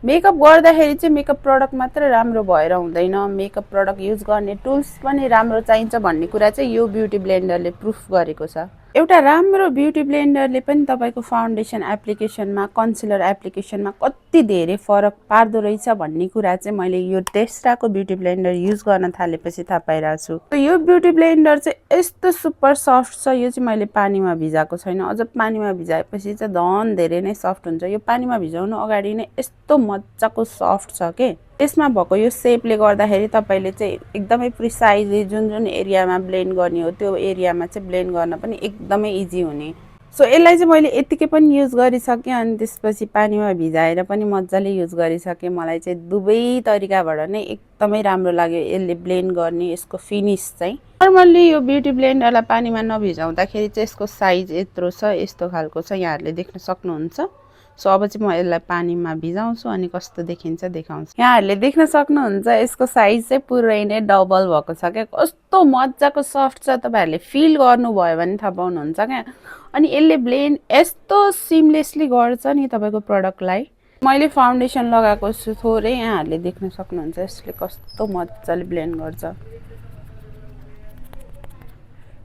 Makeup गर्दाखेरि चाहिँ makeup product मात्र राम्रो भएर हुँदैन, मेकअप प्रडक्ट युज गर्ने टुल्स पनि राम्रो चाहिन्छ भन्ने कुरा चाहिँ यो ब्युटी ब्लेन्डरले प्रुफ गरेको छ। एउटा राम्रो ब्युटी ब्लेन्डरले पनि तपाईको फाउन्डेसन एप्लिकेसनमा, कन्सिलर एप्लिकेसनमा कति धेरै फरक पार्दो रहेछ भन्ने कुरा चाहिँ मैले यो टेस्टाको ब्युटी ब्लेन्डर युज गर्न थालेपछि थाहा पाइरहेको छु। यो ब्युटी ब्लेन्डर चाहिँ यस्तो सुपर सफ्ट छ, यो चाहिँ मैले पानीमा भिजाएको छैन, अझ पानीमा भिजाएपछि चाहिँ झन् धेरै नै सफ्ट हुन्छ। यो पानीमा भिजाउनु अगाडि नै यस्तो मजाको सफ्ट छ के। यसमा भएको यो सेपले गर्दाखेरि तपाईले चाहिँ एकदमै प्रिसाइजली जुन जुन एरियामा ब्लेन्ड गर्ने हो त्यो एरियामा चाहिँ ब्लेन्ड गर्न पनि एकदमै इजी हुने। सो यसलाई चाहिँ मैले यतिकै पनि युज गरिसकेँ अनि त्यसपछि पानीमा भिजाएर पनि मजाले युज गरिसकेँ। मलाई चाहिँ दुवै तरिकाबाट नै एकदमै राम्रो लाग्यो यसले ब्लेन्ड गर्ने यसको फिनिस चाहिँ। नर्मल्ली यो ब्युटी ब्लेन्डरलाई पानीमा नभिजाउँदाखेरि चाहिँ यसको साइज यत्रो छ, यस्तो खालको छ, यहाँहरूले देख्न सक्नुहुन्छ। सो अब चाहिँ म यसलाई पानीमा भिजाउँछु अनि कस्तो देखिन्छ देखाउँछु। यहाँहरूले देख्न सक्नुहुन्छ यसको साइज चाहिँ पुरै नै डबल भएको छ क्या। कस्तो मजाको सफ्ट छ, तपाईँहरूले फिल गर्नुभयो भने थाहा पाउनुहुन्छ क्या। अनि यसले ब्लेन्ड यस्तो सिमलेसली गर्छ नि तपाईँको प्रडक्टलाई। मैले फाउन्डेसन लगाएको छु थोरै, यहाँहरूले देख्न सक्नुहुन्छ यसले कस्तो मजाले ब्लेन्ड गर्छ।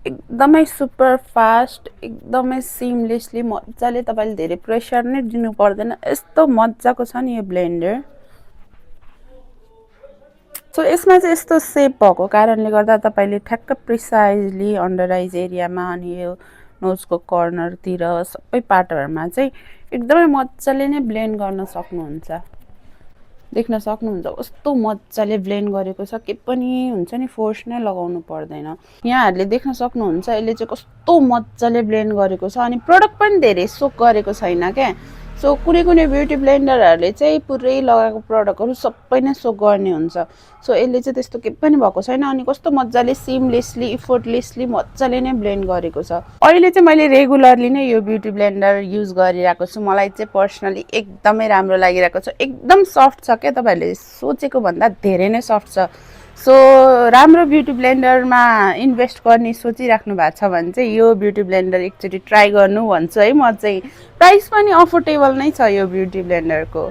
एकदमै सुपर फास्ट, एकदमै सिमलेसली मजाले, तपाईँले धेरै प्रेसर नै दिनु पर्दैन, यस्तो मजाको छ नि यो ब्लेन्डर। सो यसमा चाहिँ यस्तो सेप भएको कारणले गर्दा तपाईँले ठ्याक्क प्रिसाइजली अन्डर आइज एरियामा अनि यो नोजको कर्नरतिर सबै पार्टहरूमा चाहिँ एकदमै मजाले नै ब्लेन्ड गर्न सक्नुहुन्छ। देख्न सक्नुहुन्छ कस्तो मजाले ब्लेन्ड गरेको छ, के पनि हुन्छ नि फोर्स नै लगाउनु पर्दैन। यहाँहरूले देख्न सक्नुहुन्छ यसले चाहिँ कस्तो मजाले ब्लेन्ड गरेको छ अनि प्रडक्ट पनि धेरै सोक गरेको छैन क्या। सो कुनै कुनै ब्युटी ब्लेन्डरहरूले चाहिँ पुरै लगाएको प्रडक्टहरू सबै नै सोक गर्ने हुन्छ। सो यसले चाहिँ त्यस्तो के पनि भएको छैन अनि कस्तो मजाले सिमलेसली इफोर्टलेसली मजाले नै ब्लेन्ड गरेको छ। अहिले चाहिँ मैले रेगुलरली नै यो ब्युटी ब्लेन्डर युज गरिरहेको छु। मलाई चाहिँ पर्सनली एकदमै राम्रो लागिरहेको छ, एकदम सफ्ट छ क्या, तपाईँहरूले सोचेको भन्दा धेरै नै सफ्ट छ। सो राम्रो ब्युटी ब्लेन्डरमा इन्भेस्ट गर्ने सोचिराख्नु भएको छ भने चाहिँ यो ब्युटी ब्लेन्डर एकचोटि ट्राई गर्नु भन्छु है म चाहिँ। प्राइस पनि अफोर्डेबल नै छ यो ब्युटी ब्लेन्डरको।